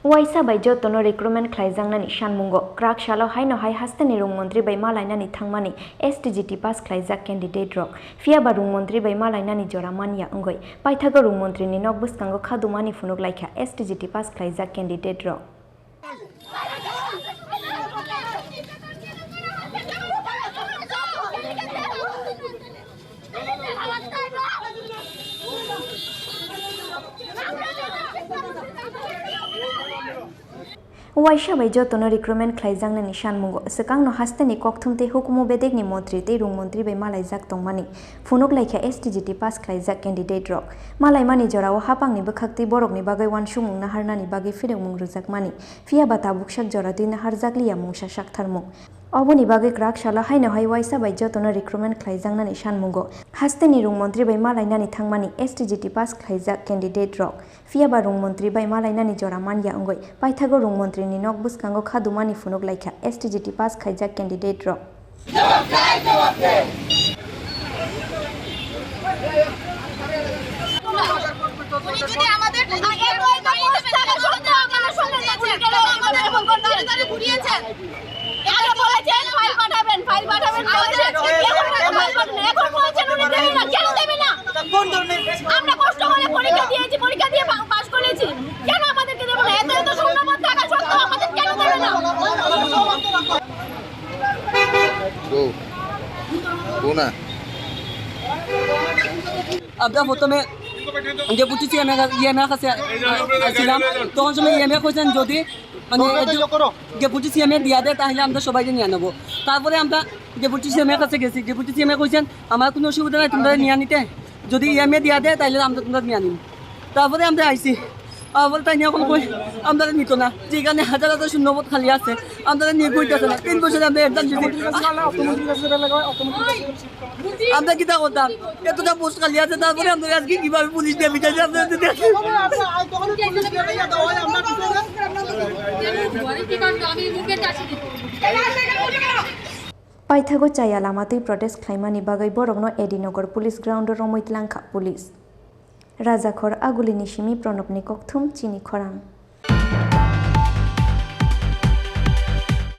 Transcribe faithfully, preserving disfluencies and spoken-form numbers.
Waisa bai jotono recruitment khlaijaknani sanmungo kwrak salo haino hai hasteni rung montri bai malainani thangmani S T G T pass khlaijak candidate rok. Phiyaba rung montri bai malainani jora manya wngwi paithago rung montri ni nok bwskango khadumani phunuk laikha S T G T pass khlaijak candidate rok. Waisa bai jotono recruitment khlaijaknani sanmungo swkangno hasteni kokthum tei hukumu bedekni montri tei rung montri bai malaijak tongmani phunuk laikha S T G T pass khlaijak candidate rok. Malaimani jorao hapangni bwkhaktwi borokni bagwi uansukmung naharnani bagwi phirokmung rwjakmani, phiyaba tabuksak jora twi naharjakliya mungsa saktharmung. Oboni bagwi kwrak salo haino hai waisa bai jotono recruitment khlaijaknani sanmungo hasteni rung montri bai malainani thangmani S T G T pass khlaijak candidate rok. Phiyaba rung montri bai malainani jora manya wngwi paithago rung montri ni nok bwskango khadumani phunuk laikha S T G T pass khaijak candidate rok. উনি যদি আমাদের আগে ওই ব্যবস্থা করতে আমাদের সঙ্গে গেছিলেন, কেন আমাদের এমন করে তাড়াতাড়ি ঘুরিয়েছেন? এটা বলেছেন ফাইল পাঠাবেন, ফাইল পাঠাবেন বলেছেন। এখন ফাইল পাঠাবেন, এখন বলছেন উনি দেবে না। কেন দেবে না? তা কোন ধরনের? আমরা কষ্ট করে পরীক্ষা দিয়েছি, পরীক্ষা দিয়ে পা-, পাশ করেছি। কেন আমাদেরকে দেবে না? এত এত স্বর্ণপদ থাকা সত্ত্বেও আমাদের কেন দেবে না? Go. Go na. আমরা প্রথমে ডেপুটি সিএম এর, ইএম এর কাছে, আ, আসছিলাম। তখন সময় ইএম এ কইছেন যদি মানে ডেপুটি সিএম এ দিয়া দেয় তাহলে আমরা সবাইকে নিয়ে নেবো। তারপরে আমরা ডেপুটি সিএম এর কাছে গেছি, ডেপুটি সিএম এ কইছেন আমার কোনো অসুবিধা নাই তোমরা নিয়ে নিতে, যদি ইএম এ দিয়া দেয় তাহলে আমরা তোমরা নিয়ে নিব। তারপরে আমরা আইছি, আবার তাই নিয়ে এখন কই আমরা নিত না, যেখানে হাজার হাজার শূন্যপদ খালি আছে আমরা নিয়ে কইতেছে না। তিন বছর আমরা এক্সাম দিছি, আমরা কিতা করতাম? এতটা পোস্ট খালি আছে, তারপরে আমরা আজকে কিভাবে পুলিশ দিয়ে বিচার আমরা যদি দেখি। Paithago chaya lama twi protest khlaimani bagwi borokno A D Nagar Police Ground-o romwi tlangkha police. Rajakhor Agulini simi Pranobni kokthum chini khorang.